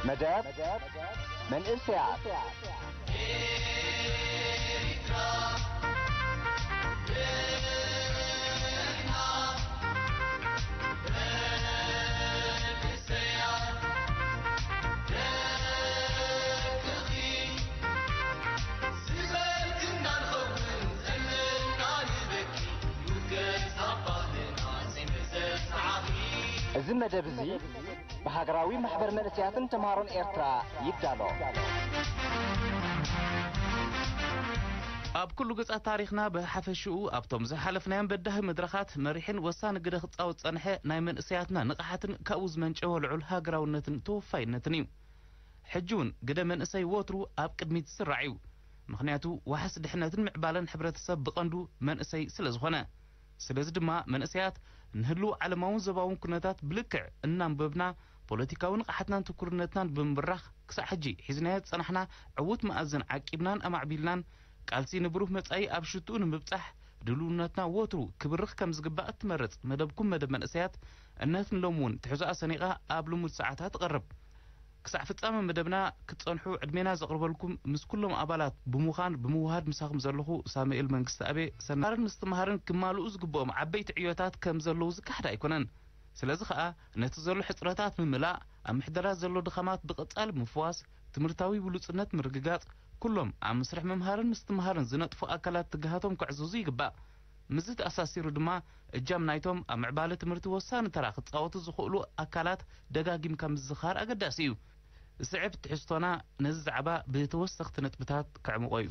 መደብ መንእሰያት። እዚ መደብ እዚ ብሃገራዊ ማሕበር መንእሰያትን ተምሃሮን ኤርትራ ይዳሎ። ኣብ ኩሉ ገጻት ታሪኽና ብሓፈሽኡ ኣብቶም ዝሓለፍናዮም በዳሂ መድረኻት መሪሕን ወሳኒ ግደ ክጻወት ጸንሐ ናይ መንእሰያትና ንቕሓትን ካብኡ ዝመንጨወ ልዑል ሃገራውነትን ተወፋይነትን እዩ። ሕጂ እውን ግደ መንእሰይ ወትሩ ኣብ ቅድሚት ዝስራዕ እዩ። ምኽንያቱ ዋሕስ ድሕነትን ምዕባለን ሕብረተሰብ ብቐንዱ መንእሰይ ስለ ዝኾነ። ስለዚ ድማ መንእሰያት ንህልው ዓለማውን ዞባውን ኩነታት ብልክዕ እናንበብና ፖለቲካዊ ንቕሓትናን ትኩርነትናን ብምብራኽ ክሳዕ ሕጂ ሒዝናዮ ዝጸናሕና ዕዉት መኣዝን ዓቂብናን ኣማዕቢልናን ቃልሲ ንብሩህ መጻኢ ኣብ ሽትኡ ንምብጻሕ ድልውነትና ወትሩ ክብርኽ ከም ዝግባእ እትመርጽ መደብኩም መደብ መንእሰያት እነት ንሎሚ እውን ትሕዞኣ ሰኒቓ ኣብ ልሙድ ሰዓታ ትቐርብ። ክሳዕ ፍጻመ መደብና ክትጸንሑ ዕድሜና ዘቕርበልኩም ምስ ኩሎም ኣባላት ብምዃን ብምውሃድ ምሳኹም ዘለኹ ሳሙኤል መንግስተኣብ። ሰናርን ምስትምሃርን ክማልኡ ዝግብኦም ዓበይቲ ዕዮታት ከም ዘለዉ ዝካሕድ ኣይኮነን። ስለዚ ኸኣ ነቲ ዘሎ ሕጽረታት ምምላእ፣ ኣብ ምሕደራ ዘሎ ድኻማት ብቐጻሊ ምፍዋስ፣ ትምህርታዊ ብሉጽነት ምርግጋጽ፣ ኩሎም ኣብ መስርሕ ምምሃርን ምስትምሃርን ዝነጥፉ ኣካላት ትግሃቶም ከዕዝዙ ይግባእ። ምስዚ ተኣሳሲሩ ድማ እጃም ናይቶም ኣብ ምዕባለ ትምህርቲ ወሳኒ ተራ ክጻወቱ ዝኽእሉ ኣካላት ደጋጊምካ ምዝኻር ኣገዳሲ እዩ። ዝስዕብ ትሕዝቶና ነዚ ዛዕባ ብተወሰኽቲ ነጥብታት ከዕምቖ እዩ።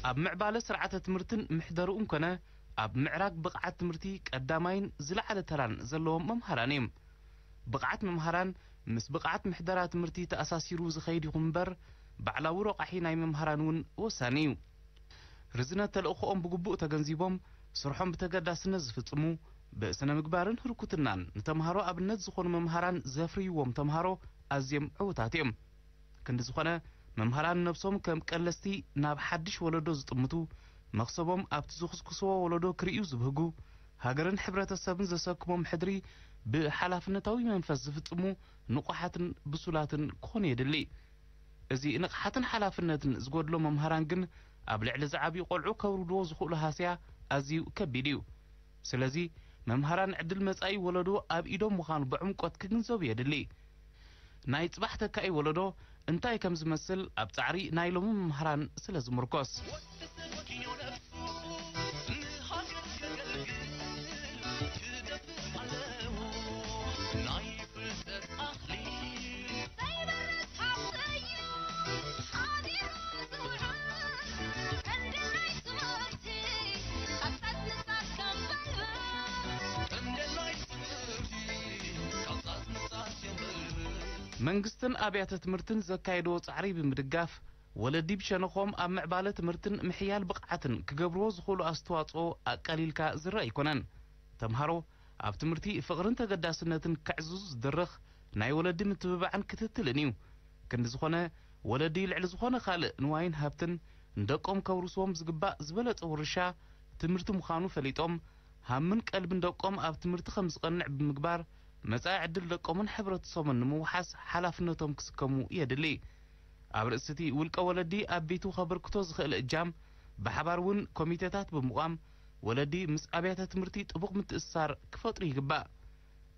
ኣብ ምዕባለ ስርዓተ ትምህርትን ምሕደርኡን ኮነ ኣብ ምዕራግ ብቕዓት ትምህርቲ ቀዳማይን ዝለዓለ ተራን ዘለዎም መምሃራን እዮም። ብቕዓት መምሃራን ምስ ብቕዓት ምሕደራ ትምህርቲ ተኣሳሲሩ ዝኸይድ ይኹን እምበር፣ ባዕላዊ ረቋሒ ናይ መምሃራን እውን ወሳኒ እዩ። ርዝነት ተልእኾኦም ብግቡእ ተገንዚቦም ስርሖም ብተገዳስነት ዝፍጽሙ፣ ብስነ ምግባርን ህርኩትናን ንተምሃሮ ኣብነት ዝኾኑ መምሃራን ዘፍርይዎም ተምሃሮ ኣዝዮም ዕዉታት እዮም። ክንዲ ዝኾነ፣ መምሃራን ነብሶም ከም ቀለስቲ ናብ ሓድሽ ወለዶ ዝጥምቱ፣ መኽሰቦም ኣብቲ ዝኹስኩስዎ ወለዶ ክርእዩ ዝብህጉ፣ ሃገርን ሕብረተሰብን ዘሰክሞም ሕድሪ ብሓላፍነታዊ መንፈስ ዝፍጽሙ ንቑሓትን ብሱላትን ክኾኑ የድሊ። እዚ ንቕሓትን ሓላፍነትን ዝጎድሎ መምሃራን ግን ኣብ ልዕሊ ዝዓብዩ ቆልዑ ከውርድዎ ዝኽእሉ ሃስያ ኣዝዩ ከቢድ እዩ። ስለዚ መምሃራን ዕድል መጻኢ ወለዶ ኣብ ኢዶም ምዃኑ ብዕምቆት ክግንዘቡ የድሊ። ናይ ጽባሕ ተካኢ ወለዶ እንታይ ከም ዝመስል ኣብ ጻዕሪ ናይ ሎሚ መምሃራን ስለ ዝምርኮስ። መንግስትን ኣብያተ ትምህርትን ዘካየድዎ ጻዕሪ ብምድጋፍ፣ ወለዲ ብሸነኾም ኣብ ምዕባለ ትምህርትን ምሕያል ብቕዓትን ክገብርዎ ዝኽእሉ ኣስተዋጽኦ ኣቃሊልካ ዝረኣ ኣይኮነን። ተምሃሮ ኣብ ትምህርቲ ፍቕርን ተገዳስነትን ከዕዝዙ ዝድርኽ ናይ ወለዲ ምትብባዕን ክትትልን እዩ። ክንዲ ዝኾነ፣ ወለዲ ልዕሊ ዝኾነ ካልእ ንዋይን ሃብትን ንደቆም ከውርስዎም ዝግባእ ዝበለጸ ውርሻ ትምህርቲ ምዃኑ ፈሊጦም፣ ሃምን ቀልብን ደቆም ኣብ ትምህርቲ ከም ዝቐንዕ ብምግባር፣ መጻኢ ዕድል ደቆምን ሕብረተሰቦምን ንምውሓስ ሓላፍነቶም ክስከሙ የድሊ። ኣብ ርእሲ እቲ ውልቀ ወለዲ ኣብ ቤቱ ከበርክቶ ዝኽእል እጃም፣ ብሓባር እውን ኮሚቴታት ብምቋም፣ ወለዲ ምስ ኣብያተ ትምህርቲ ጥቡቕ ምትእስሳር ክፈጥሩ ይግባእ።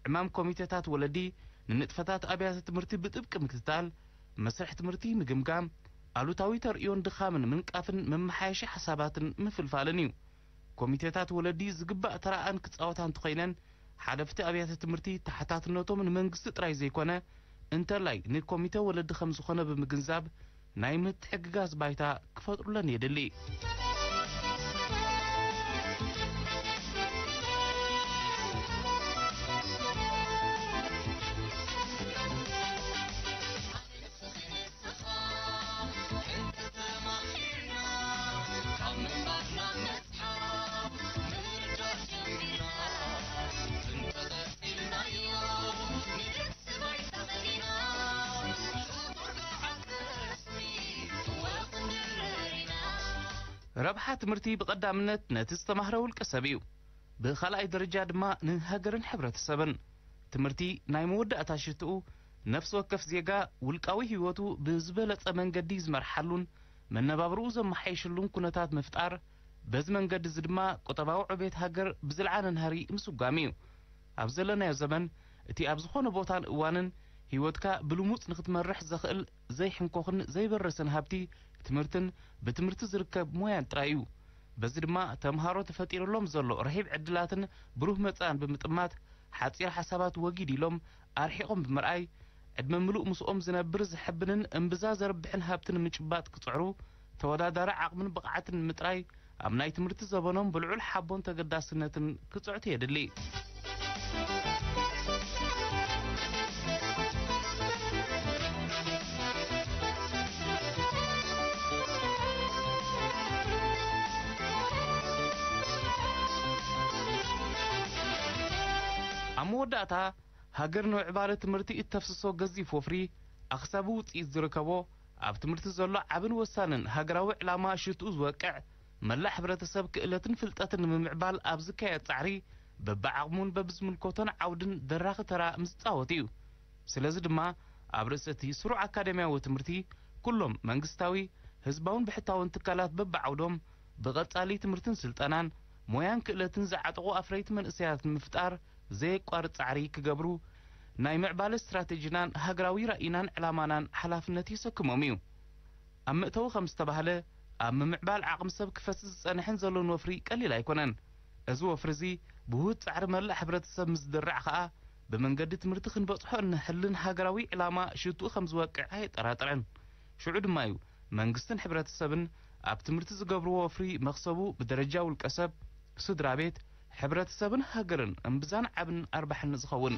ዕማም ኮሚቴታት ወለዲ ንንጥፈታት ኣብያተ ትምህርቲ ብጥብቂ ምክትታል፣ መስርሕ ትምህርቲ ምግምጋም፣ ኣሉታዊ ተርእዮን ድኻምን ምንቃፍን መመሓየሺ ሓሳባትን ምፍልፋልን እዩ። ኮሚቴታት ወለዲ ዝግባእ ተራኣን ክጻወታ እንተኾይነን፣ ሓለፍቲ ኣብያተ ትምህርቲ ተሓታትነቶም ንመንግስቲ ጥራይ ዘይኮነ፣ እንተላይ ንኮሚተ ወለዲ ከም ዝኾነ ብምግንዛብ፣ ናይ ምትሕግጋዝ ባይታ ክፈጥሩለን የድሊ። ረብሓ ትምህርቲ ብቐዳምነት ነቲ ዝተማህረ ውልቀ ሰብ እዩ። ብኻልኣይ ደረጃ ድማ ንሃገርን ሕብረተሰብን። ትምህርቲ ናይ መወዳእታ ሽትኡ፣ ነፍሲ ወከፍ ዜጋ ውልቃዊ ህይወቱ ብዝበለጸ መንገዲ ዝመርሓሉን መነባብርኡ ዘመሓየሽሉን ኩነታት ምፍጣር፣ በዚ መንገዲ እዚ ድማ ቁጠባዊ ዕቤት ሃገር ብዝለዓለ ናህሪ ምስጓም እዩ። ኣብ ዘለናዮ ዘመን፣ እቲ ኣብ ዝኾነ ቦታን እዋንን ህይወትካ ብልሙጽ ንኽትመርሕ ዘኽእል ዘይሕንኮኽን ዘይበረስን ሃብቲ ትምህርትን ብትምህርቲ ዝርከብ ሞያን ጥራይ እዩ። በዚ ድማ ተምሃሮ ተፈጢሩሎም ዘሎ ርሒብ ዕድላትን ብሩህ መጻእን ብምጥማት፣ ሓጺር ሓሳባት ወጊድ ኢሎም ኣርሒቖም ብምርኣይ፣ ዕድመ ምሉእ ምስኦም ዝነብር ዘሐብንን እምብዛ ዘርብሕን ሃብቲ ንምጭባጥ ክጽዕሩ፣ ተወዳዳሪ ዓቕምን ብቕዓትን ንምጥራይ ኣብ ናይ ትምህርቲ ዘበኖም ብልዑል ሓቦን ተገዳስነትን ክጽዕቱ የድሊ። ኣብ መወዳእታ፣ ሃገር ንምዕባለ ትምህርቲ እተፍስሶ ገዚፍ ወፍሪ ኣኽሳቢ ውጽኢት ዝርከቦ፣ ኣብ ትምህርቲ ዘሎ ዓብን ወሳንን ሃገራዊ ዕላማ ሽትኡ ዝወቅዕ፣ መላእ ሕብረተሰብ ክእለትን ፍልጠትን ንምምዕባል ኣብ ዝካየድ ጻዕሪ፣ በብዓቕሙን በብዝምልከቶን ዓውድን ደራኺ ተራ ምስ ዝጻወት እዩ። ስለዚ ድማ፣ ኣብ ርእሲ እቲ ስሩዕ ኣካደምያዊ ትምህርቲ፣ ኩሎም መንግስታዊ፣ ህዝባውን ብሕታውን ትካላት በብዓውዶም፣ ብቐጻሊ ትምህርትን ስልጠናን፣ ሞያን ክእለትን ዝዓጠቑ ኣፍረይቲ መንእሰያት ንምፍጣር ዘየቋርጽ ጻዕሪ ክገብሩ፣ ናይ ምዕባለ ስትራተጂናን ሃገራዊ ራኢናን ዕላማናን ሓላፍነት የሰክሞም እዩ። ኣብ መእተዊ ከም ዝተባህለ፣ ኣብ ምምዕባል ዓቕሚ ሰብ ክፈስስ ዝጸንሐን ዘሎን ወፍሪ ቀሊል ኣይኮነን። እዚ ወፍሪ እዚ ብውሁድ ጻዕሪ መላእ ሕብረተሰብ ምስ ዝድራዕ ከኣ፣ ብመንገዲ ትምህርቲ ክንበጽሖ እንሕልን ሃገራዊ ዕላማ ሽትኡ ከም ዝወቅዕ ኣየጠራጥርን። ሽዑ ድማ እዩ መንግስትን ሕብረተሰብን ኣብ ትምህርቲ ዝገብርዎ ወፍሪ መኽሰቡ ብደረጃ ውልቀ ሰብ፣ ስድራ ቤት፣ ሕብረተሰብን ሃገርን እምብዛን ዓብን ኣርባሕን ዝኸውን።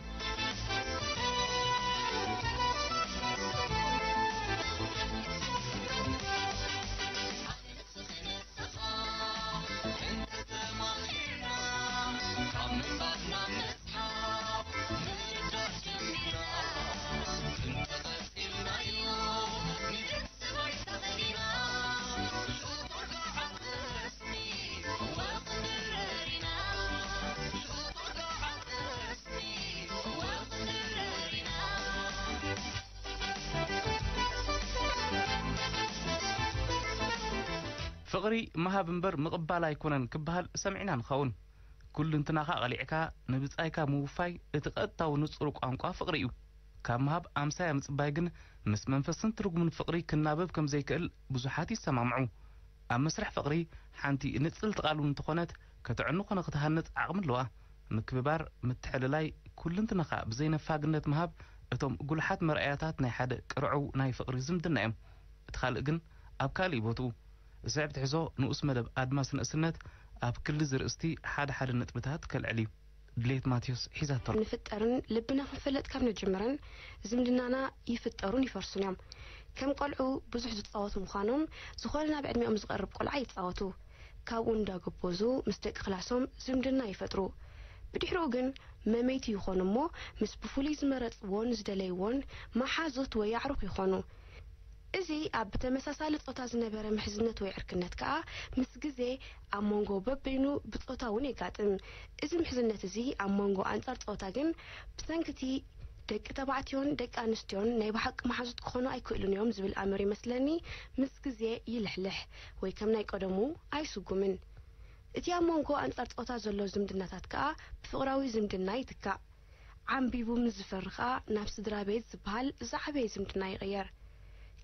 ፍቕሪ ምሃብ እምበር ምቕባል ኣይኮነን ክበሃል ሰሚዕና ንኸውን። ኩልንትናኻ ኣቕሊዕካ፣ ንብጻይካ ምውፋይ እቲ ቀጥታዊ ንጹር ቋንቋ ፍቕሪ እዩ። ካብ ምሃብ ኣምሳያ ምጽባይ ግን፣ ምስ መንፈስን ትርጉምን ፍቕሪ ክናበብ ከም ዘይክእል ብዙሓት ይሰማምዑ። ኣብ መስርሕ ፍቕሪ፣ ሓንቲ ንጽልቲ ቃል እውን እንተኾነት፣ ከተዕኑ ኮነ ክትሃንጽ ዓቕሚ ኣለዋ። ምክብባር፣ ምትሕልላይ፣ ኩልንትናኻ ብዘይነፋግነት ምሃብ፣ እቶም ጉሉሓት መርኣያታት ናይ ሓደ ቅርዕው ናይ ፍቕሪ ዝምድና እዮም። እቲ ካልእ ግን ኣብ ካልእ ቦትኡ። እዚ ዕብት ሕዞ ንኡስ መደብ ኣድማስ ንእስነት ኣብ ክሊ ዝርእስቲ ሓደ ሓደ ነጥብታት ከልዕል እዩ። ድሌት ማቴዎስ ሒዛቶ ኣላ። ንፍጠርን ልብና ክንፈልጥ ካብ ንጅምርን ዝምድናና ይፍጠሩን ይፈርሱን እዮም። ከም ቆልዑ ብዙሕ ዝጻወቱ ምዃኖም፣ ዝኾነ ናብ ዕድሚኦም ዝቐርብ ቆልዓ ይጻወቱ። ካብኡ እንዳጎበዙ ምስ ደቂ ክላሶም ዝምድና ይፈጥሩ። ብድሕሪኡ ግን መመይቲ ይኾኑ እሞ፣ ምስ ብፍሉይ ዝመረጽዎን ዝደለይዎን መሓዙት ወይ ኣዕሩኽ ይኾኑ። እዚ ኣብ ብተመሳሳሊ ጾታ ዝነበረ ምሕዝነት ወይ ዕርክነት ከኣ፣ ምስ ግዜ ኣብ መንጎ በበይኑ ብጾታ እውን የጋጥም። እዚ ምሕዝነት እዚ ኣብ መንጎ ኣንጻር ጾታ ግን፣ ብሰንኪ እቲ ደቂ ተባዕትዮን ደቂ ኣንስትዮን ናይ ብሓቂ መሓዙት ክኾኑ ኣይክእሉን እዮም ዝብል ኣምር ይመስለኒ፣ ምስ ግዜ ይልሕልሕ ወይ ከም ናይ ቀደሙ ኣይስጉምን። እቲ ኣብ መንጎ ኣንጻር ጾታ ዘሎ ዝምድናታት ከኣ ብፍቕራዊ ዝምድና ይትካእ። ዓምቢቡ ምስ ዝፈሪ ከኣ ናብ ስድራ ቤት ዝበሃል ዝዓበየ ዝምድና ይቕየር።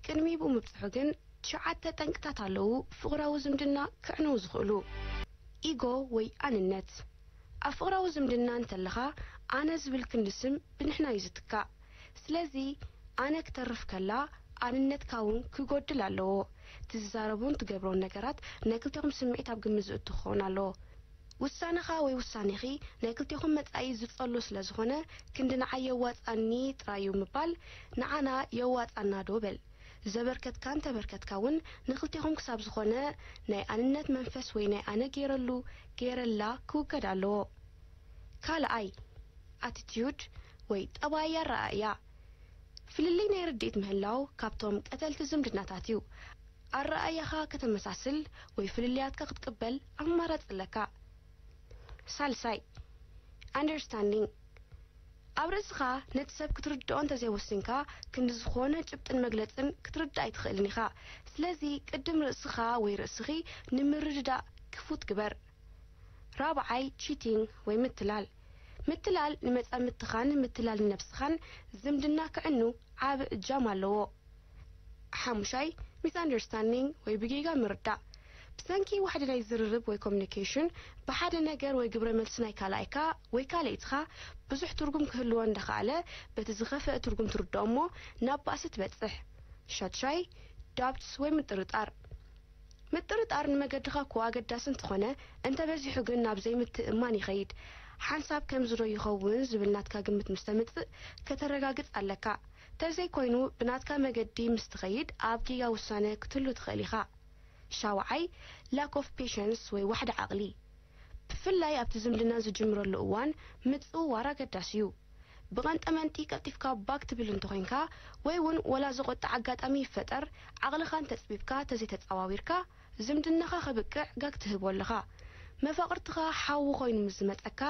ቅድሚ ብኡ ምብጽሑ ግን ትሽዓተ ጠንቅታት ኣለዉ ፍቕራዊ ዝምድና ክዕንዉ ዝኽእሉ። ኢጎ ወይ ኣንነት። ኣብ ፍቕራዊ ዝምድና እንተለኻ፣ ኣነ ዝብል ክንዲ ስም ብንሕና እዩ ዝትካእ። ስለዚ፣ ኣነ ክተርፍ ከላ፣ ኣንነትካ እውን ክጎድል ኣለዎ። እቲ ዝዛረቦን ትገብሮን ነገራት ናይ ክልቴኹም ስምዒት ኣብ ግምት ዝእቱ ክኸውን ኣለዎ። ውሳነኻ ወይ ውሳኔኺ ናይ ክልቴኹም መጻኢ ዝጸሉ ስለ ዝኾነ፣ ክንዲ ንዓይ የዋጻኒ ጥራይ እዩ ምባል፣ ንዓና የዋጻና ዶ በል። ዘበርከትካን ተበርከትካ እውን ንክልቴኹም ክሳብ ዝኾነ ናይ ኣንነት መንፈስ ወይ ናይ ኣነ ገይረሉ፣ ገይረላ ክውገድ ኣለዎ። ካልኣይ፣ ኣቲቲዩድ ወይ ጠባይ ኣረኣእያ። ፍልልይ ናይ ርድኢት ምህላው ካብቶም ቀተልቲ ዝምድናታት እዩ። ኣረኣእያኻ ከተመሳስል ወይ ፍልልያትካ ክትቅበል ኣማራጺ ኣለካ። ሳልሳይ፣ understanding። ኣብ ርእስኻ ነቲ ሰብ ክትርድኦ እንተዘይወሲንካ፣ ክንዲ ዝኾነ ጭብጥን መግለጽን ክትርዳእ ኣይትኽእልን ኢኻ። ስለዚ ቅድም ርእስኻ ወይ ርእስኺ ንምርድዳእ ክፉት ግበር። ራብዓይ፣ cheating ወይ ምትላል። ምትላል ንመጻምድትኻን ምትላል ንነብስኻን ዝምድና ክዕኑ ዓቢ እጃም ኣለዎ። ሓሙሻይ፣ misunderstanding ወይ ብጌጋ ምርዳእ። ብሰንኪ ዋሕዲ ናይ ዝርርብ ወይ ኮሚኒኬሽን ብሓደ ነገር ወይ ግብረ መልሲ ናይ ካልኣይካ ወይ ካልኣይትኻ ብዙሕ ትርጉም ክህልዎ እንዳኸኣለ፣ በቲ ዝኸፍአ ትርጉም ትርድኦ እሞ ናብ ባእሲ ትበጽሕ። ሻድሻይ፣ doubts ወይ ምጥርጣር። ምጥርጣር ንመገድኻ እኮ ኣገዳሲ እንተኾነ፣ እንተበዚሑ ግን ናብ ዘይምትእምማን ይኸይድ። ሓንሳብ ከምዚ ዶ ይኸውን ዝብል ናትካ ግምት ምስ ተምጽእ ከተረጋግጽ ኣለካ። ተዘይኮይኑ ብናትካ መገዲ ምስ ትኸይድ ኣብ ጌጋ ውሳነ ክትህሉ ትኽእል ኢኻ። ሻውዓይ፣ lack of patience ወይ ዋሕዲ ዓቕሊ። ብፍላይ ኣብቲ ዝምድና ዝጅምረሉ እዋን ምጽውዋር ኣገዳሲ እዩ። ብቐንጠመንጢ ቀልጢፍካ ባክ ትብል እንተኾይንካ ወይ እውን ወላ ዘቆጥዕ ኣጋጣሚ ይፈጠር ዓቕልኻ እንተጽቢብካ ተዘይተጻዋዊርካ ዝምድናኻ ከብቅዕ ጋግ ትህቦ ኣለኻ። መፋቕርትኻ ሓዊ ኮይኑ ምስ ዝመጸካ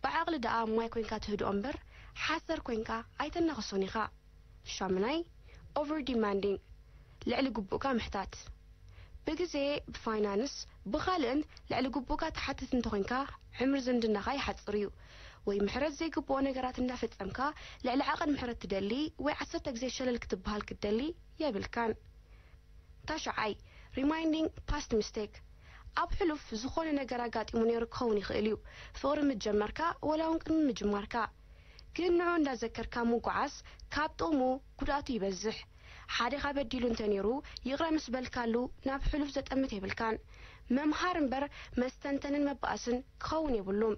ብዓቕሊ ደኣ ማይ ኮይንካ ትህድኦ እምበር ሓሰር ኮይንካ ኣይተናኽሶን ኢኻ። ሻምናይ፣ over demanding፣ ልዕሊ ግቡእካ ምሕታት። ብግዜ፣ ብፋይናንስ፣ ብኻልእን ልዕሊ ግቡእካ ትሓትት እንተኾይንካ ዕምሪ ዝምድናኻ ይሓጽር እዩ። ወይ ምሕረት ዘይግብኦ ነገራት እንዳፈጸምካ ልዕሊ ዓቐን ምሕረት ትደሊ ወይ ዓሰርተ ግዜ ሸለል ክትበሃል ክትደሊ የብልካን። ታሽዓይ፣ reminding past mistake። ኣብ ሕሉፍ ዝኾነ ነገር ኣጋጢሙ ነይሩ ክኸውን ይኽእል እዩ። ፍቕሪ ምጀመርካ ወላ እውን ቅድሚ ምጅማርካ። ግን ንዑ እንዳዘከርካ ምጉዓዝ ካብ ጥቕሙ ጉድኣቱ ይበዝሕ። ሓደኻ በዲሉ እንተነይሩ ይቕረ ምስ በልካሉ ናብ ሕሉፍ ዘጠምት የብልካን። መምሃር እምበር መስተንተንን መባእስን ክኸውን የብሉም።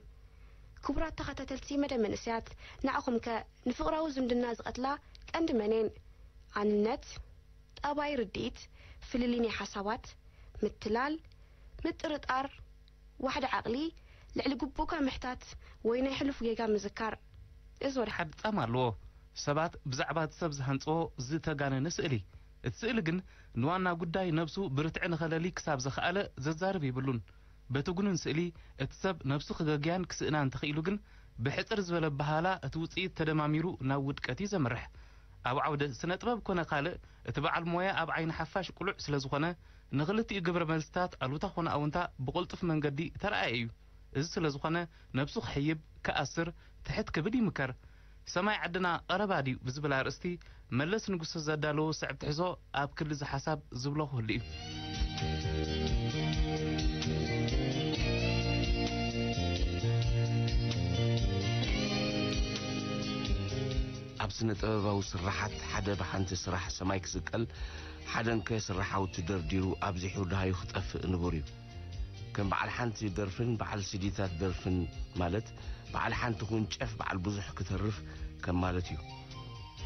ክቡራት ተኸታተልቲ መደብ መንእሰያት፣ ንዓኹምከ ንፍቕራዊ ዝምድና ዝቐትላ ቀንዲ መን እየን? ኣንነት፣ ጠባይ ርድኢት፣ ፍልልይ ናይ ሓሳባት፣ ምትላል፣ ምጥርጣር፣ ዋሕዲ ዓቕሊ፣ ልዕሊ ግቡእካ ምሕታት ወይ ናይ ሕሉፍ ጌጋ ምዝካር። እዚ ወደ ሓድ ጻማ ኣለዎ። ሰባት ብዛዕባ እቲ ሰብ ዝሃንጽዎ ዝተጋነነ ስእሊ። እቲ ስእሊ ግን ንዋና ጉዳይ ነብሱ ብርትዒ ንኸለሊ ክሳብ ዘኽኣለ ዘዛርብ የብሉን። በቲ ጉኑን ስእሊ እቲ ሰብ ነብሱ ክገግያን ክስእናን እንተኽኢሉ ግን ብሕጽር ዝበለ ኣበሃህላ እቲ ውጽኢት ተደማሚሩ ናብ ውድቀት እዩ ዘምርሕ። ኣብ ዓውደ ስነ ጥበብ ኮነ ካልእ እቲ በዓል ሞያ ኣብ ዓይኒ ሓፋሽ ቅሉዕ ስለ ዝኾነ ንኽልቲኡ ግብረ መልስታት ኣሉታ ኮነ ኣውንታ ብቕልጡፍ መንገዲ ተረኣየ እዩ። እዚ ስለ ዝኾነ ነብሱ ክሕይብ፣ ክኣስር፣ ትሕት ክብል ይምከር። ሰማይ ዓድና ቀረባ ድዩ ብዝብል ኣርእስቲ መለስ ንጉሰ ዘዳለዎ ስዕብ ትሕዞ ኣብ ክሊ እዚ ሓሳብ ዝብሎ ክህሉ እዩ። ኣብ ስነ ጥበባዊ ስራሓት ሓደ ብሓንቲ ስራሕ ሰማይ ክስቀል፣ ሓደንከ ስራሓዊ ትደርዲሩ ኣብዚሑ ደሃዩ ክጠፍእ ንቡር እዩ። ከም በዓል ሓንቲ ደርፍን በዓል ሲዲታት ደርፍን ማለት በዓል ሓንቲ ኩን ጨፍ በዓል ብዙሕ ክተርፍ ከም ማለት እዩ።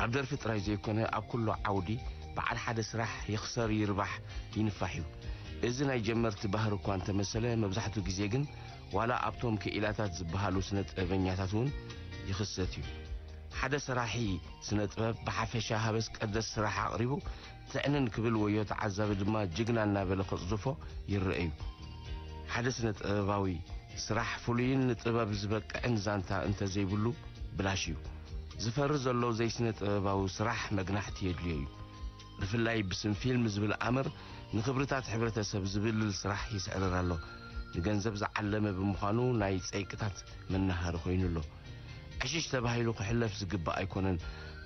ኣብ ደርፊ ጥራይ ዘይኮነ ኣብ ኩሉ ዓውዲ በዓል ሓደ ስራሕ ይኽሰር ይርባሕ ይንፋሕ እዩ። እዚ ናይ ጀመርቲ ባህሪ እኳ እንተመሰለ መብዛሕትኡ ግዜ ግን ዋላ ኣብቶም ክኢላታት ዝበሃሉ ስነ ጥበበኛታት እውን ይኽሰት እዩ። ሓደ ሰራሒ ስነ ጥበብ ብሓፈሻ ሃበስ ቀደስ ስራሕ ኣቕሪቡ ትዕንን ክብል ወዮ ተዓዛቢ ድማ ጅግና እናበለ ከጽድፎ ይረአ እዩ። ሓደ ስነ ጥበባዊ ስራሕ ፍሉይን ንጥበብ ዝበቅዕን ዛንታ እንተዘይብሉ ብላሽ እዩ። ዝፈሪ ዘሎ ዘይስነ ጥበባዊ ስራሕ መግናሕቲ የድልዮ እዩ። ብፍላይ ብስም ፊልም ዝብል ኣምር ንኽብርታት ሕብረተሰብ ዝብልል ስራሕ ይስዕርር ኣሎ። ንገንዘብ ዝዓለመ ብምዃኑ ናይ ጸይቅታት መናሃሪ ኮይኑ ኣሎ። ዕሽሽ ተባሂሉ ክሕለፍ ዝግባእ ኣይኮነን።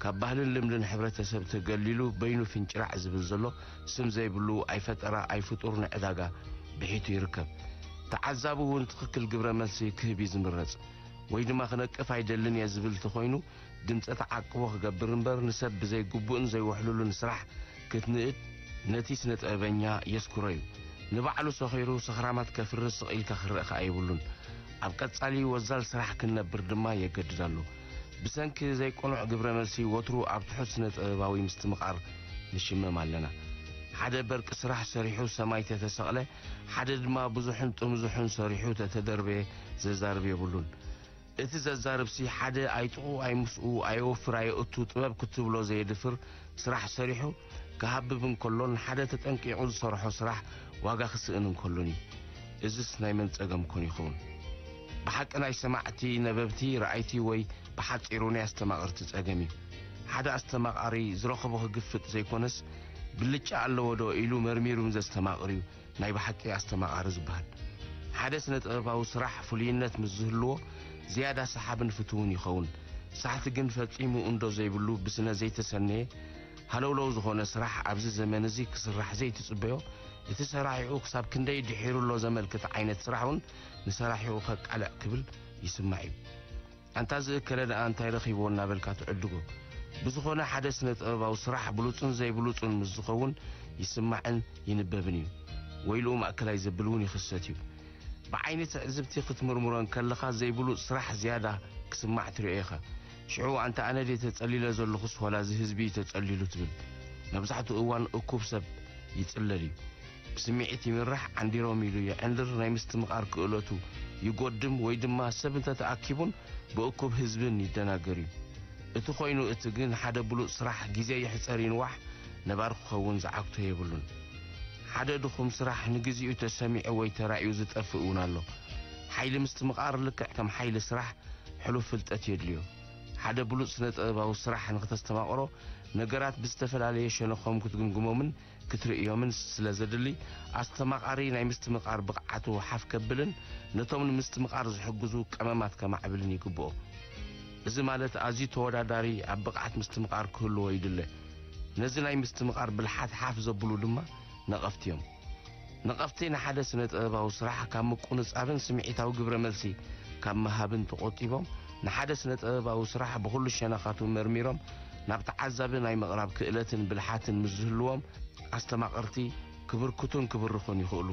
ካብ ባህልን ልምድን ሕብረተሰብ ተገሊሉ በይኑ ፍንጭራዕ ዝብል ዘሎ ስም ዘይብሉ ኣይፈጠራ ኣይፍጡር ንዕዳጋ ብሒቱ ይርከብ። ተዓዛቢ እውን ትኽክል ግብረ መልሲ ክህብ እዩ ዝምረጽ። ወይ ድማ ክነቅፍ ኣይደልን እየ ዝብል ተኾይኑ ድምፀ ተዓቅቦ ክገብር እምበር ንሰብ ብዘይግቡእን ዘይውሕሉሉን ስራሕ ክትንእድ ነቲ ስነ ጥበበኛ የስኩሮ እዩ። ንባዕሉ ሰኺሩ ሰኽራማት ከፍርስ ስቕ ኢልካ ክረእ ከኣ የብሉን። ኣብ ቀጻሊ ወዛል ስራሕ ክንነብር ድማ የገድድ ኣሎ። ብሰንኪ ዘይቅኑዕ ግብረ መልሲ ወትሩ ኣብ ትሑት ስነ ጥበባዊ ምስትምቓር ንሽመም ኣለና። ሓደ በርቂ ስራሕ ሰሪሑ ሰማይ ተተሰቕለ፣ ሓደ ድማ ብዙሕን ጥምዙሕን ሰሪሑ ተተደርበየ ዘዛርብ የብሉን። እቲ ዘዛርብሲ ሓደ ኣይጥቕኡ ኣይምስኡ ኣየወፍር ኣየእቱ ጥበብ ክትብሎ ዘየድፍር ስራሕ ሰሪሑ ክሃብብ እንከሎን ሓደ ተጠንቂቑ ዝሰርሖ ስራሕ ዋጋ ክስእን እንከሎን እዩ። እዝስ ናይ መን ጸገም ኮን ይኸውን? ብሓቂ ናይ ሰማዕቲ፣ ነበብቲ፣ ረኣይቲ ወይ ብሓጺሩ ናይ ኣስተማቐርቲ ጸገም እዩ። ሓደ ኣስተማቓሪ ዝረኸቦ ክግፍጥ ዘይኮነስ ብልጫ ኣለዎ ዶ ኢሉ መርሚሩ ዘስተማቕር እዩ ናይ ብሓቂ ኣስተማቓሪ ዝበሃል። ሓደ ስነ ጥበባዊ ስራሕ ፍሉይነት ምስ ዝህልዎ ዝያዳ ሰሓብን ፍትውን ይኸውን። ሳሕቲ ግን ፈጺሙ እንዶ ዘይብሉ ብስነ ዘይተሰነየ ሃለውለው ዝኾነ ስራሕ ኣብዚ ዘመን እዚ ክስራሕ ዘይትጽበዮ፣ እቲ ሰራሒኡ ክሳብ ክንደይ ድሒሩ ኣሎ ዘመልክት ዓይነት ስራሕ እውን ንሰራሒኡ ከቃልዕ ክብል ይስማዕ እዩ። ኣንታ ዝእከለ ደኣ እንታይ ረኺብዎ እናበልካ ትዕድጎ። ብዝኾነ ሓደ ስነ ጥበባዊ ስራሕ ብሉጽን ዘይብሉጽን ምስ ዝኸውን ይስማዕን ይንበብን እዩ። ወይልኡ ማእከላይ ዘብል እውን ይኽሰት እዩ። ብዓይኒ ትዕዝብቲ ክትምርምሮ እንከለኻ ዘይብሉጽ ስራሕ ዝያዳ ክስማዕ ትርእዮ ኢኻ። ሽዑ ኣንታ ኣነ ድየ ተጸሊለ ዘለኹስ ዋላ እዚ ህዝቢ እዩ ተጸሊሉ ትብል። መብዛሕትኡ እዋን እኩብ ሰብ ይጽለል እዩ። ብስምዒት ይምራሕ፣ ዓንዲሮም ኢሉ ይዕንድር፣ ናይ ምስትምቓር ክእለቱ ይጎድም ወይ ድማ ሰብ እንተተኣኪቡን ብእኩብ ህዝብን ይደናገር እዩ። እቲ ኮይኑ እቲ ግን ሓደ ብሉጽ ስራሕ ግዜ ይሕጸር ይንዋሕ ነባር ክኸውን ዝዓግቶ የብሉን። ሓደ ድኹም ስራሕ ንግዚኡ ተሰሚዑ ወይ ተራእዩ ዝጠፍእ እውን ኣሎ። ሓይሊ ምስትምቓር ልክዕ ከም ሓይሊ ስራሕ ሕሉፍ ፍልጠት የድልዮ። ሓደ ብሉጽ ስነ ጥበባዊ ስራሕ ንክተስተማቕሮ ነገራት ብዝተፈላለየ ሸነኾም ክትግምግሞምን ክትርእዮምን ስለ ዘድሊ ኣስተማቓሪ ናይ ምስትምቓር ብቕዓቱ ሓፍ ከብልን ነቶም ንምስትምቓር ዝሕግዙ ቀመማት ከማዕብልን ይግብኦ። እዚ ማለት ኣዝዩ ተወዳዳሪ ኣብ ብቕዓት ምስትምቓር ክህልዎ ይድለ። ነዚ ናይ ምስትምቓር ብልሓት ሓፍ ዘብሉ ድማ ነቐፍቲ እዮም። ነቐፍቲ ንሓደ ስነ ጥበባዊ ስራሕ ካብ ምቁንጻብን ስምዒታዊ ግብረ መልሲ ካብ ምሃብን ተቖጢቦም ንሓደ ስነ ጥበባዊ ስራሕ ብኹሉ ሸነኻቱ መርሚሮም ናብ ተዓዛቢ ናይ ምቕራብ ክእለትን ብልሓትን ምስ ዝህልዎም ኣስተማቐርቲ ክብርክቱን ክብርኹን ይኽእሉ።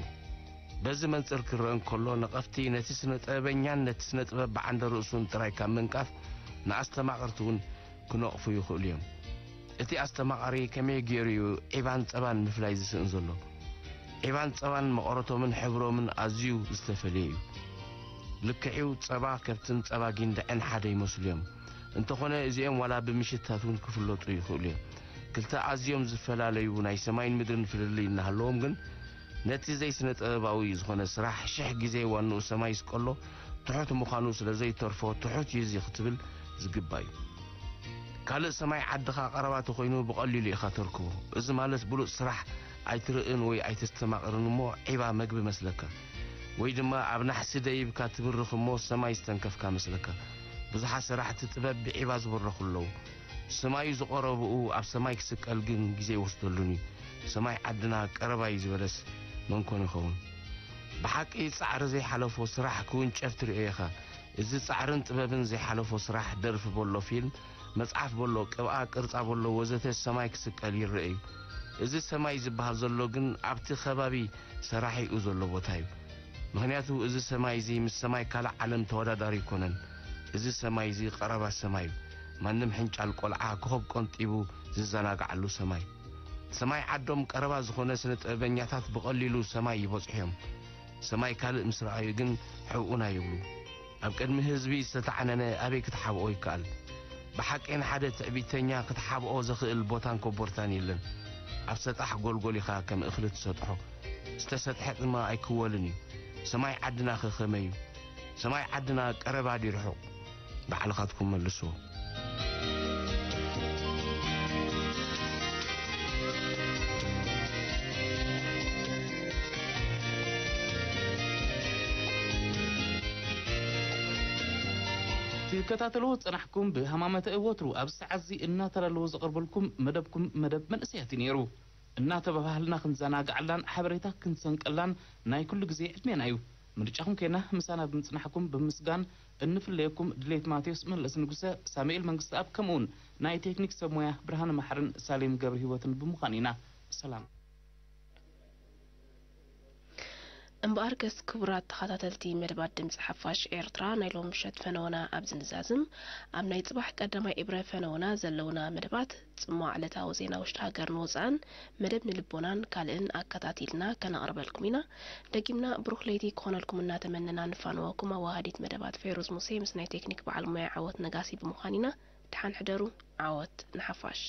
በዚ መንጽር ክረአ እንከሎ ነቐፍቲ ነቲ ስነ ጥበበኛን ነቲ ስነ ጥበብ ብዓንደ ርእሱን ጥራይ ካብ ምንቃፍ ንኣስተማቐርቲ እውን ክነቕፉ ይኽእሉ እዮም። እቲ ኣስተማቓሪ ከመይ ገይሩ እዩ ዒባን ጸባን ምፍላይ ዝስእን ዘሎ? ዒባን ጸባን መቐረቶምን ሕብሮምን ኣዝዩ ዝተፈልየ እዩ። ልክዕዩ ጸባ ከብትን ጸባ ጊንዳዕን ሓደ ይመስሉ እዮም። እንተኾነ እዚኦም ዋላ ብምሽታት እውን ክፍለጡ ይኽእሉ እዮም። ክልተ ኣዝዮም ዝፈላለዩ ናይ ሰማይን ምድርን ፍልልይ እናሃለዎም ግን ነቲ ዘይስነ ጥበባዊ ዝኾነ ስራሕ ሽሕ ግዜ ዋንኡ ሰማይ ይስቀሎ ትሑት ምዃኑ ስለ ዘይተርፎ ትሑት እዩ እዚ ክትብል ዝግባእ እዩ። ካልእ ሰማይ ዓድኻ ቀረባ ተኾይኑ ብቐሊሉ ኢኻ ተርክቦ። እዚ ማለት ብሉጽ ስራሕ ኣይትርእን ወይ ኣይተስተማቕርን እሞ ዒባ መግቢ መስለካ። ወይ ድማ ኣብ ናሕሲ ደይብካ ትብርኽ እሞ ሰማይ ዝተንከፍካ መስለካ። ብዙሓት ሰራሕቲ ጥበብ ብዒባ ዝበረኹ ኣለዉ። ሰማዩ ዝቐረብኡ ኣብ ሰማይ ክስቀል ግን ግዜ ይወስደሉን እዩ። ሰማይ ዓድና ቀረባ እዩ ዝበለስ መን ኮን ይኸውን? ብሓቂ ጻዕሪ ዘይሓለፎ ስራሕ ክውንጨፍ ትርእዮ ኢኻ። እዚ ጻዕርን ጥበብን ዘይሓለፎ ስራሕ ደርፊ በሎ ፊልም፣ መጽሓፍ በሎ ቅብኣ ቅርጻ በሎ ወዘተ ሰማይ ክስቀል ይረአ እዩ። እዚ ሰማይ ዝበሃል ዘሎ ግን ኣብቲ ከባቢ ሰራሒኡ ዘሎ ቦታ እዩ። ምኽንያቱ እዚ ሰማይ እዚ ምስ ሰማይ ካልእ ዓለም ተወዳዳሪ ኣይኮነን። እዚ ሰማይ እዚ ቀረባ ሰማይ እዩ። ማንም ሕንጫል ቆልዓ ኮኸብ ቆንጢቡ ዝዘናግዓሉ ሰማይ። ሰማይ ዓዶም ቀረባ ዝኾነ ስነ ጥበበኛታት ብቐሊሉ ሰማይ ይበጽሑ እዮም። ሰማይ ካልእ ምስ ረኣዩ ግን ሕውኡና ይብሉ። ኣብ ቅድሚ ህዝቢ ዝተታዕነነ ኣበይ ክትሓብኦ ይከኣል? ብሓቂ ንሓደ ትዕቢተኛ ክትሓብኦ ዘኽእል ቦታን ኮቦርታን የለን። ኣብ ሰጣሕ ጎልጎል ኢኻ ከም እኽሊ ትሰጥሖ። ዝተሰጥሐ ድማ ኣይክወልን እዩ። ሰማይ ዓድናኸ ከመይ እዩ? ሰማይ ዓድና ቀረባ ድዩ ርሑቕ? ባዕልኻትኩም መልስዎ። ትከታተልዎ ዝጸናሕኩም ብሃማመተ ወትሩ ኣብዚ ሰዓት እዚ እናተዳለወ ዘቕርበልኩም መደብኩም መደብ መንእሰያት እዩ ነይሩ። እናተባባህልና ክንዘናግዓላን ሓበሬታ ክንሰንቀላን ናይ ኩሉ ግዜ ዕድሜና እዩ። ምርጫኹም ኬና ምሳና ብምጽናሕኩም ብምስጋን እንፍለየኩም ድሌት ማቴዎስ መለስ ንጉሰ፣ ሳሙኤል መንግስተኣብ ከምኡውን ናይ ቴክኒክ ሰብ ሞያ ብርሃነ ማሕርን ሳሌም ገብረ ህይወትን ብምዃን ኢና። ሰላም። እምበኣርከስ ክቡራት ተኸታተልቲ መደባት ድምፂ ሓፋሽ ኤርትራ፣ ናይ ሎም ምሸት ፈነወና ኣብዚ ንዛዝም። ኣብ ናይ ጽባሕ ቀዳማይ እብረ ፈነወና ዘለውና መደባት ጽሟዕ ዕለታዊ ዜና ውሽጢ ሃገርን ወጻእን፣ መደብ ንልቦናን ካልእን ኣከታቲልና ከነቕርበልኩም ኢና። ደጊምና ብሩኽ ለይቲ ክኾነልኩም እናተመነና ንፋነወኩም። ኣዋሃዲት መደባት ፌሩዝ ሙሴ ምስ ናይ ቴክኒክ በዓል ሞያ ዓወት ነጋሲ ብምዃን ኢና። ደሓን ሕደሩ። ዓወት ንሓፋሽ።